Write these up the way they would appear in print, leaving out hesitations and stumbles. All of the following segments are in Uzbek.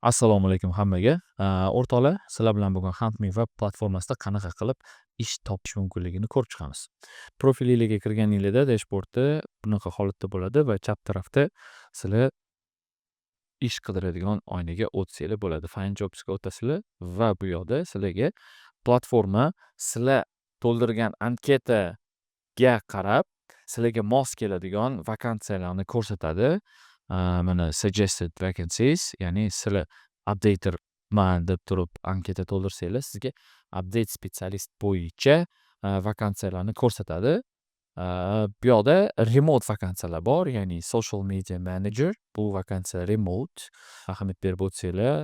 Assalomu alaykum hammaga. O'rtoqlar, sizlar bilan bugun HuntMe web platformasida qanaqa qilib ish topish mumkinligini ko'rib chiqamiz. Profilinglarga kirganinglarda dashboardda bunaqa holatda bo'ladi va chap tarafda sizlar ish qidiradigan oynaga o'tsanglar bo'ladi. Find Jobsga o'tasizlar va bu yoqda sizlarga platforma sizlar to'ldirgan anketaga qarab sizlarga mos keladigan vakansiyalarni ko'rsatadi. Mana suggested vacancies, ya'ni sizlar updaterman deb turib anketa to'ldirsanglar, sizga update specialist bo'yicha vakansiyalarni ko'rsatadi. Bu yoqda remote vakansiyalar bor, ya'ni social media manager, bu vakansiya remote. Ahamiyat berib o'tsanglar,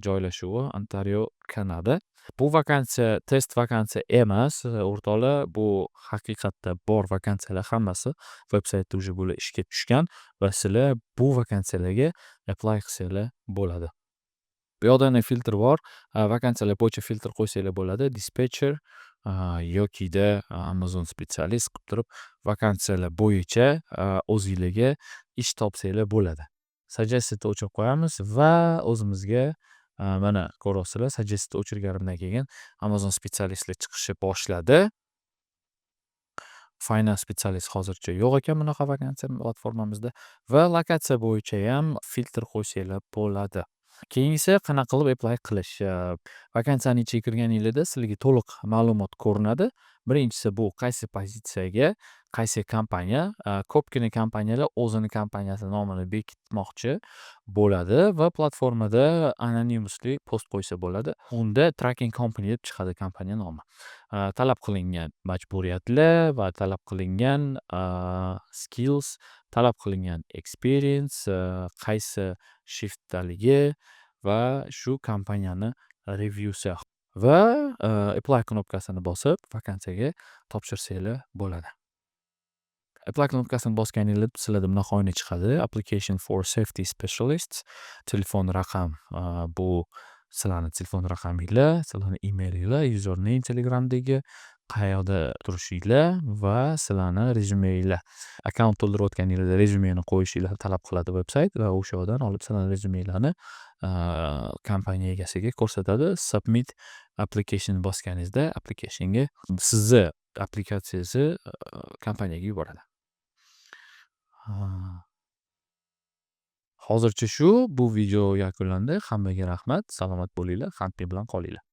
joylashuvi Ontario, Kanada. Bu vakansiya test vakansiya emas, o'rtoqlar, bu haqiqatda bor vakansiyalar hammasi veb saytda уже bular ishga tushgan va sizlar bu vakansiyalarga apply qilsanglar bo'ladi. Bu yoqda yana filtr bor. Vakansiyalar bo'yicha filtr qo'ysanglar bo'ladi. Dispatcher yokida Amazon specialist qilib turib vakansiyalar bo'yicha o'zinglarga ish topsanglar bo'ladi. Suggestedni o'chirib qo'yamiz va o'zimizga, mana, ko'ryapsizlar, suggestedni o'chirganimdan keyin Amazon specialistlar chiqishni boshladi. Finance specialist hozircha yo'q ekan bunaqa vakansiya platformamizda va lokatsiya bo'yichayam filtr qo'ysanglar bo'ladi. Keyingisi, qanaqa qilib apply qilish. Vakansiyani ichiga kirganinglarda sizlarga to'liq ma'lumot ko'rinadi. Birinchisi, bu qaysi pozitsiyaga, qaysi kompaniya. Ko'pgina kompaniyalar o'zini kompaniyasi nomini bekitmoqchi bo'ladi va platformada anonymously post qo'ysa bo'ladi. Unda tracking company deb chiqadi kompaniya nomi. Talab qilingan majburiyatlar va talab qilingan skills, talab qilingan experience, qaysi shiftdaligi va shu kompaniyani reviewsi va apply knopkasini bosib vakansiyaga topshirsanglar bo'ladi. Apply knopkasini bosganinglarda sizlarda bunaqa oyna chiqadi: Application for safety specialists, telefon raqam, bu sizlarni telefon raqaminglar, sizlarni emailinglar, username Telegramdagi, qayoqda turishinglar va sizlarni rezyumenglar. Akkaunt to'ldirayotganinglarda rezyumeni qo'yishinglarni talab qiladi veb sayt va o'sha yoqdan olib sizlarni rezyumenglarni kompaniya egasiga ko'rsatadi. Submit application bosganingizda applicationga sizni applikatsiyangizni kompaniyaga yuboradi. Hozircha shu, bu video yakunlandi. Hammaga rahmat, salomat bo'linglar, HuntMe bilan qolinglar.